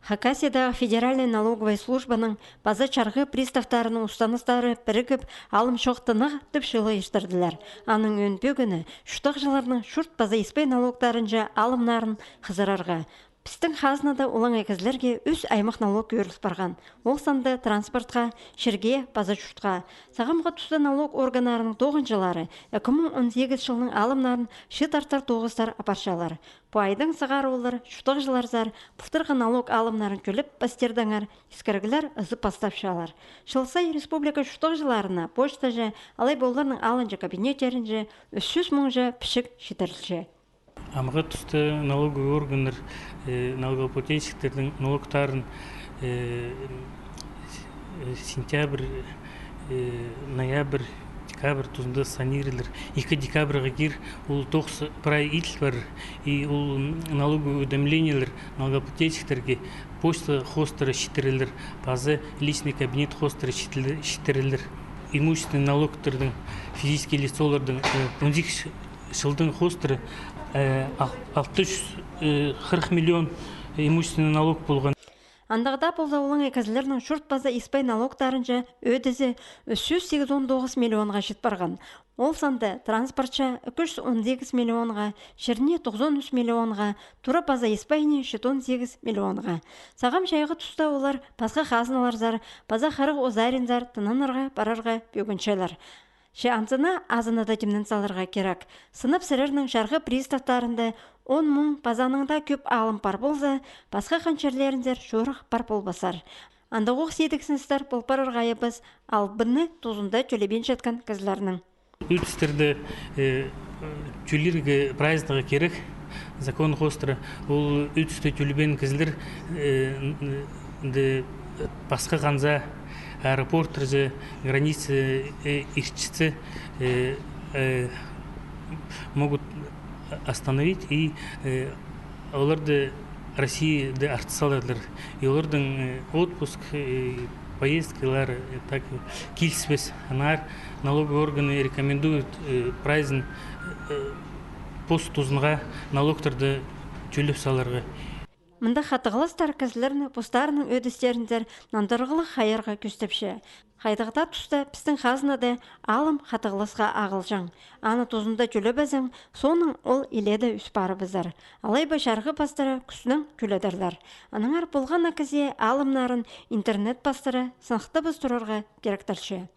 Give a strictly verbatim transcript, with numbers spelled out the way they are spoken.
Хакасиядағы федеральный налоговай службаның паза чарғы приставтарының устаныстары пірігіп, алым чоохтанығ тіп чыылығ иртірділер. Аның ӧӧн пӧгіні — чуртағҷыларның чурт паза испей налогтарынҷа алымнарын хызырарға. Пістің хазнада олаңай кізілерге ӱс аймах налог ӧріл парған. Ол санда транспортха, чирге паза чуртха. Сағамғы туста налог органнарының тоғынҷылары ікі муң он сигіс чылның алымнарын чыытартар тоғыстар апарчалар. Пу айдаң сығара олар чуртағҷыларзар пылтырғы налог алымнарын тӧлеп пастирдаңар искіріглер ызып пастапчалар. Чыл сай республика чуртағҷыларына почтаҷа алай ба оларның алынҷа кабинеттерінҷе ӱс чӱс муңҷа пічік читірілче. Амғы туста налоговый органнар, э, налогоплательщиктердің налогтарын, э, с-, э, сентябрь, э, ноябрь, декабрь тузында санирлер. Ікі декабрьға кир ол тоғыс прай иділ парар. И ол налоговый уведомлениелер налогоплательщиктерге почта хоостыра читірілер, паза личный кабинет хоостыра читіл-, читірілер. Имущественный налогтардың физический лицолардың, э, он сигіс чылдың хоостыра, э, ал-, алты чӱс, э, хырых миллион имущественный налог полған. Андағ даа полза, олаңай кізілернің чурт паза испей налогтарынҷа ӧдізі ӱс чӱс сигізон тоғыс миллионға чит парған. Ол санда транспортча ікі чӱс он сигіс миллионға, чирні тоғызон ӱс миллионға, тура паза испейні читон сигіс миллионға. Сағам чайғы туста олар пасха хазналарзар паза хырығ озаринзар тынанарға парарға пӧгінчелер. Че анзына азыны да тимнен саларға кирек. Сынап, сірернің чарғы приставтарында он муң паза анаң даа кӧп алым пар полза, пасха хан чирлерінзер чорых пар полбассар. Андағох сидіксіністер пол парарға айабас албынны тузында тӧлебинчеткен кізілернің. Ӧдістерді, э, тӧлирге прайзына кирек, закон хоостыра. Ол ӧдісті тӧлебеен кізілер, э, н-, н-, де, пасха ханза, аэропорттарза, граница, э, иртчетсе, э, э, могут остановить и, э, оларды Россияда артыс саларлар. И олардың, э, отпуск, э, поездкалар, э, так, э, киліспес. Аннаңар налоговый органы рекомендуют, э, прайзын, э, пос тузынға налогтарды тӧлеп саларға. Мында хатығластар кізілерні постарының ӧдістерінзер нандырығлығ хайарға кӧстепче. Хайдағ даа туста пістің хазнада алым хатығласха ағылҷаң. Аны тузында тӧлебезең, соонаң ол илееде ӧс парыбызар. Алай ба чарғы пастыра кӱснең тӧледірлер. Аннаңар полған на кізее алымнарын интернет пастыра сыныхтабас турарға киректелче.